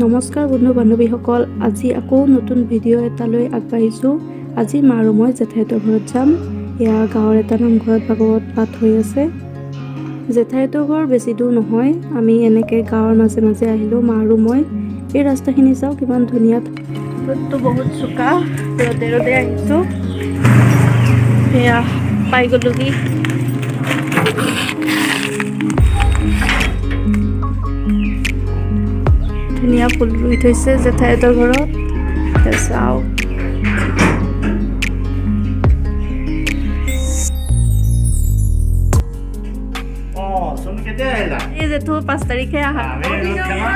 নমস্কাৰ বন্ধু বান্ধৱীসকল, আজি আকৌ নতুন ভিডিঅ' এটালৈ আগবাঢ়িছোঁ। আজি মা আৰু মই জেঠাইহঁতৰ ঘৰত যাম। এয়া গাঁৱৰ এটা নামঘৰত ভাগৱত পাঠ হৈ আছে। জেঠাইহঁতৰ ঘৰ বেছি দূৰ নহয়। আমি এনেকৈ গাঁৱৰ মাজে মাজে আহিলোঁ, মা আৰু মই। এই ৰাস্তাখিনি চাওক, কিমান ধুনীয়া। ৰ'দটো বহুত চোকা, ৰ'দে ৰ'দে আহিছোঁ। সেয়া পাই গ'লোহি। ধুনীয়া ফুল ৰুই থৈছে জেঠাইহঁতৰ ঘৰত। এতিয়া চাওক। চোন, কেতিয়া আহিলা? এই জেঠু 5 তাৰিখে আহা। আমি ৰ'দ খেলা।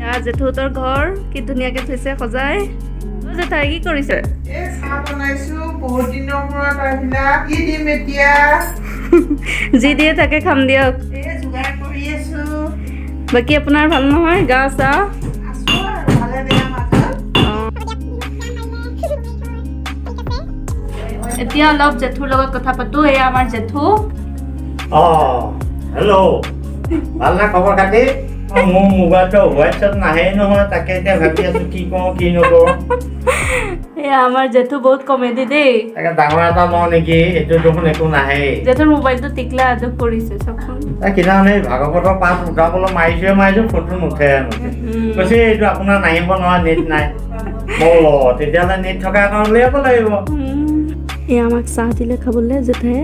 এয়া জেঠুহঁতৰ ঘৰ, কি ধুনীয়াকে থৈছে সজাই। অ জেঠাই, কি কৰিছে? এই চাহ বনাইছো। বহুত দিনৰ মূৰত আহিলা, কি দিম এতিয়া? যি দিয়ে তাকে খাম দিয়ক। এই যোগাৰ কৰি আছো। বাকী আপোনাৰ ভাল নহয়, গা চা? আছো আৰু ভালে বেয়া মাজত। এতিয়া অলপ জেঠুৰ লগত কথা পাতো। এয়া আমাৰ জেঠু। হেল্ল', ভাল না খবৰ খাতি? মোৰ মোবাইলটো হোৱাটছএপ নাহেই নহয়, তাকে এতিয়া ভাবি আছো কি কৰোঁ কি নকৰোঁ। এয়া আমাৰ জেঠু বহুত কমেডি দেই। তাকে ডাঙৰ এটা লওঁ নেকি, এইটো দেখোন একো নাহেই। জেঠুৰ মোবাইলটো টিকলা আদুক কৰিছে, চাওকচোন। এই সিদিনাখন এই ভাগৱতৰ পাঠ উঠাবলৈ মাৰিছোৱে মাৰিছো, ফোনটো নুঠে নুঠে। কৈছে এইটো আপোনাৰ নাহিব নহয়, নেট নাই। মই বোলো, তেতিয়াহ'লে নেট থকা এটা উলিয়াব লাগিব। এয়া আমাক চাহ দিলে খাবলৈ জেঠায়ে।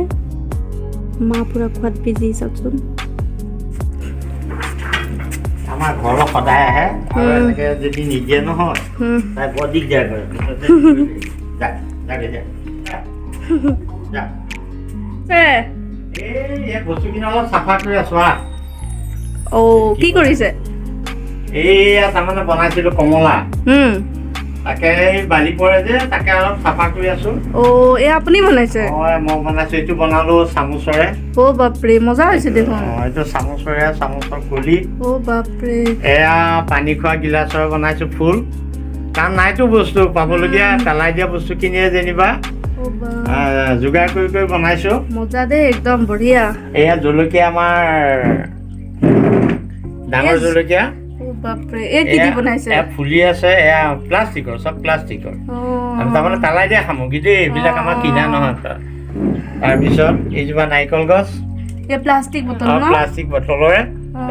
মা পুৰা খোৱাত বিজি, চাওকচোন। আমাৰ ঘৰৰ সদায় আহে আৰু এনেকে যদি নিদিয়ে নহয়, তাই বৰ দিগদাৰ কৰে। যা যা যা যা। এই বস্তুখিনি অলপ চাফা কৰি আছো। আহ। অ', কি কৰিছে? এইয়া তাৰমানে বনাইছিলো কমলা, তাকে এই বালি পৰে যে, তাকে অলপ চাফা কৰি আছো। অ', এই আপুনি বনাইছে? মই বনাইছো। এইটো বনালো চামুচৰে। অ' বাপৰে, মজা হৈছে দেখোন। এইটো চামুচৰে, চামুচৰ কলি। অ' বাপৰে। এয়া পানী খোৱা গিলাচৰে বনাইছো ফুল, কাৰণ নাইতো বস্তু পাবলগীয়া, পেলাই দিয়া বস্তুখিনিয়ে যেনিবা অ' বা। যোগাৰ কৰি কৰি বনাইছো। মজা দেই, একদম বঢ়িয়া। এয়া জলকীয়া, আমাৰ ডাঙৰ জলকীয়া। অ' বাপৰে, এই কি দি বনাইছে? এয়া ফুলি আছে, এয়া প্লাষ্টিকৰ, চব প্লাষ্টিকৰ। আমি তাৰমানে পেলাই দিয়া সামগ্ৰী দেই এইবিলাক, আমাৰ কিনা নহয়। তাৰপিছত এইজোপা নাৰিকল গছ। এই প্লাষ্টিক বটল ন? প্লাষ্টিক বটলৰে।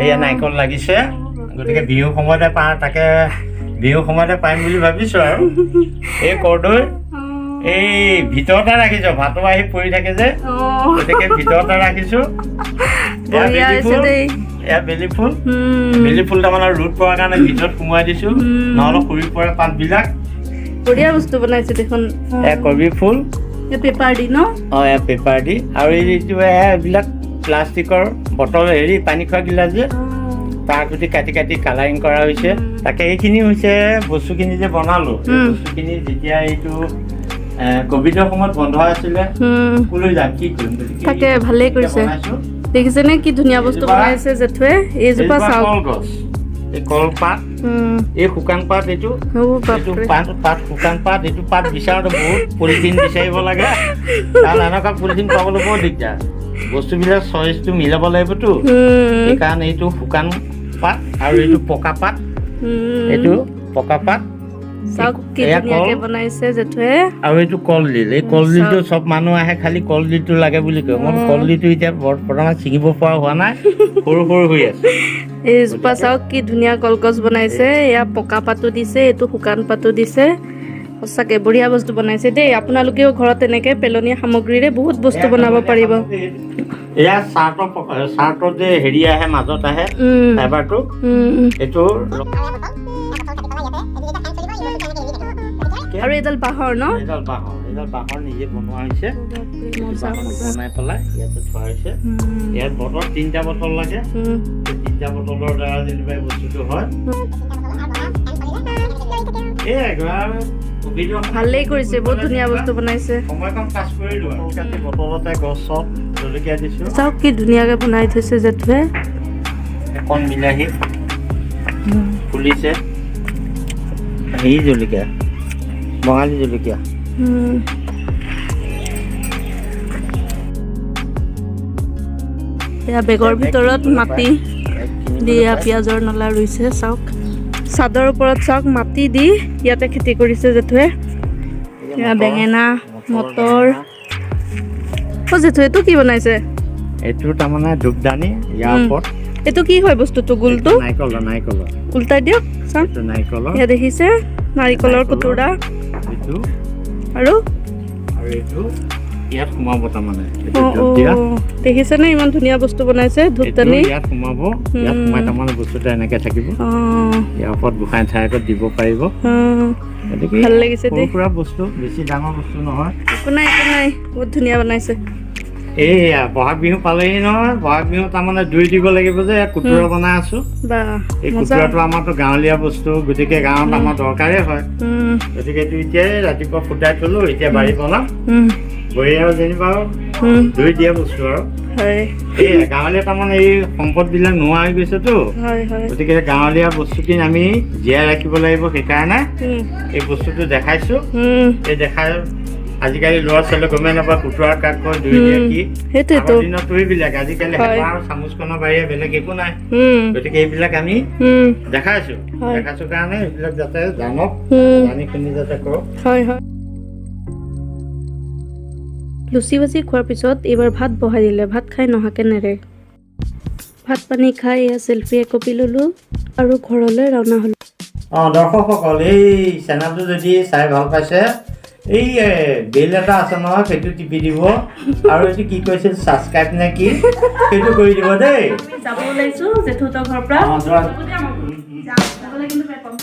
এয়া নাৰিকল লাগিছে। গতিকে বিহু সময়তে পাওঁ, তাকে বিহু সময়তে পাৰিম বুলি ভাবিছোঁ। আৰু এই কৰ্দৈ, এই ভিতৰতে ৰাখিছোঁ, ভাতো আহি পৰি থাকে যে, গতিকে ভিতৰতে ৰাখিছোঁ। এয়া বঢ়িয়া বেলি হৈছে ফুল। দেই। এয়া বেলি ফুল। বেলি ফুল তাৰমানে ৰ'দ পৰাৰ কাৰণে ভিতৰত সোমোৱাই দিছোঁ, নহ'লে সৰি পৰে পাতবিলাক। বঢ়িয়া বস্তু বনাইছে দেখোন। এয়া কবি ফুল। এই পেপাৰ দি ন? এয়া পেপাৰ দি। আৰু এইটো এয়া এইবিলাক প্লাষ্টিকৰ বটল, হেৰি পানী খোৱা গিলাচ যে, তাৰ গুটি কাটি কাটি কালাৰিং কৰা হৈছে। তাকে এইখিনি হৈছে বস্তুখিনি যে বনালোঁ, এই বস্তুখিনি যেতিয়া এইটো কভিডৰ সময়ত বন্ধ আছিলে, ক'লৈ যাম কি কৰিম, গতিকে তাকে ভালেই কৰিছে। বনাইছোঁ। দেখিছেনে কি ধুনীয়া বস্তু বনাইছে জেঠুৱে? এইজোপা এইজোপা চাওক। কলগছ, এই কলপাত, এই শুকান পাত এইটো। অ' এইটো বাপৰে। পাত পাত শুকান পাত, এইটো পাত বিচাৰোঁতে বহুত পলিথিন বিচাৰিব লাগে, কাৰণ এনেকুৱা পলিথিন পাবলৈ বৰ দিগদাৰ। বস্তুবিলাক চইচটো মিলাব লাগিবতো। সেইকাৰণে এইটো শুকান পাত আৰু এইটো পকা পাত। এইটো পকা পাত। চাওক কি এয়া ধুনীয়াকে কল। বনাইছে জেঠুৱে। আৰু এইটো কলডিল। এই কলডিলটো চব মানুহ আহে, খালি কলডিলটো লাগে বুলি কয়। মই কলডিলটো এতিয়া বৰ্তমান ছিঙিব পৰা হোৱা নাই, সৰু সৰু হৈ আছে। এইজোপা চাওক, কি ধুনীয়া কলগছ বনাইছে। এয়া পকা পাতো দিছে, এইটো শুকান পাতো দিছে। সঁচাকে বঢ়িয়া বস্তু বনাইছে দেই। আপোনালোকেও ঘৰত এনেকে পেলনীয়া সামগ্ৰীৰে বহুত বস্তু বনাব পাৰিব। এয়া চাৰ্টৰ যে হেৰি আহে, মাজত আহে ফাইবাৰটো, এইটো। আৰু এইডাল বাঁহৰ ন? এইডাল বাঁহৰ, এইডাল বাঁহৰ নিজে বনোৱা হৈছে। মজা। বাঁহৰ মজা। বনাই পেলাই ইয়াতে থোৱা হৈছে। ইয়াত বটল, তিনিটা বটল লাগে। এই তিনিটা বটলৰ দ্বাৰা যেনিবা এই বস্তুটো হয়। এই এঘাৰ কভিডৰ সময়ত ভালেই কৰিছে, বহুত ধুনীয়া বস্তু বনাইছে। সময়কণ পাছ কৰিলোঁ আৰু কাটি বটলতে গছত জলকীয়া দিছোঁ। চাওক কি ধুনীয়াকে বনাই থৈছে জেঠুৱে। কণ বিলাহী ফুলিছে, হেৰি জলকীয়া, বঙালী জলকীয়া। এয়া বেগৰ ভিতৰত মাটি কিনিবলৈ দিয়া পায়। পিঁয়াজৰ নলা ৰুইছে, চাওক। চাদৰ ওপৰত চাওক মাটি দি ইয়াতে খেতি কৰিছে জেঠুৱে। এয়া বেঙেনা, মটৰ। অ জেঠু, এইটো কি বনাইছে? এইটো তাৰমানে ধূপদানি ইয়াৰ ওপৰত। এইটো কি হয় বস্তুটো, গোলটো? নাৰিকলৰ, নাৰিকলৰ। উল্টাই দিয়ক চাওঁ। এইটো নাৰিকলৰ। এয়া দেখিছে, নাৰিকলৰ নাৰিকলৰ। কুটুৰা। এইটো। আৰু? আৰু এইটো ইয়াত সোমাব তাৰমানে, এইটো অ ধূপ অ দিয়া। দেখিছেনে, ইমান ধুনীয়া বস্তু বনাইছে। এইটো ধূপদানি। ইয়াত সোমাব, ইয়াত সোমাই তাৰমানে বস্তুটো এনেকে থাকিব। ইয়াৰ ওপৰত গোসাঁই ঠাই আগত দিব পাৰিব। গতিকে ভাল লাগিছে সৰু দেই। সুৰা বস্তু, বেছি ডাঙৰ বস্তু নহয়। একো নাই, একো নাই, বহুত ধুনীয়া বনাইছে। এইয়া বহাগ বিহু পালেহি নহয়। বহাগ বিহু তাৰমানে দৈ দিব লাগিব যে, এয়া কুটুৰা বনাই আছো। বা এই মজা। কুটুৰাটো আমাৰতো গাঁৱলীয়া বস্তু, গতিকে গাঁৱত আমাৰ দৰকাৰেই হয়। গতিকে এইটো এতিয়াই ৰাতিপুৱা ফুটাই থলো, এতিয়া বাৰী বনাম বহি আৰু যেনিবা আৰু দৈ দিয়া বস্তু আৰু। এই গাঁৱলীয়া তাৰমানে এই সম্পদবিলাক নোহোৱা হৈ গৈছেতো। হয় হয় গতিকে গাঁৱলীয়া বস্তুখিনি আমি জীয়াই ৰাখিব লাগিব, সেইকাৰণে এই বস্তুটো দেখাইছো। এই দেখাই আজিকালি ল'ৰা ছোৱালীয়ে গমেই নাপায় কুটুৰা কাক কয়, দৈ দিয়া কি। সেইটোৱেতো। আগৰ দিনতো এইবিলাক, আজিকালি হেঁপাহ আৰু চামুচখনৰ বাহিৰে বেলেগ একো নাই। গতিকে এইবিলাক আমি দেখাইছো। দেখাইছো কাৰণে এইবিলাক যাতে জানক, জানি শুনি যাতে কৰক। হয় হয়। লুচি ভাজি খোৱাৰ পিছত এইবাৰ ভাত বহাই দিলে। ভাত খাই নহাকে নেৰে। ভাত পানী খাই এয়া চেলফি একপি ল'লোঁ আৰু ঘৰলৈ ৰাওনা হ'লোঁ। দৰ্শকসকল, এই চেনেলটো যদি চাই ভাল পাইছে, এই বেল এটা আছে নহয়, সেইটো টিপি দিব আৰু এইটো কি কৈছিল, ছাবস্ক্ৰাইব নে কি, সেইটো কৰি দিব দেই। যাব ওলাইছোঁ জেঠুহঁতৰ ঘৰৰ পৰা। অঁ, যোৱা। কিন্তু বেয়া পাম।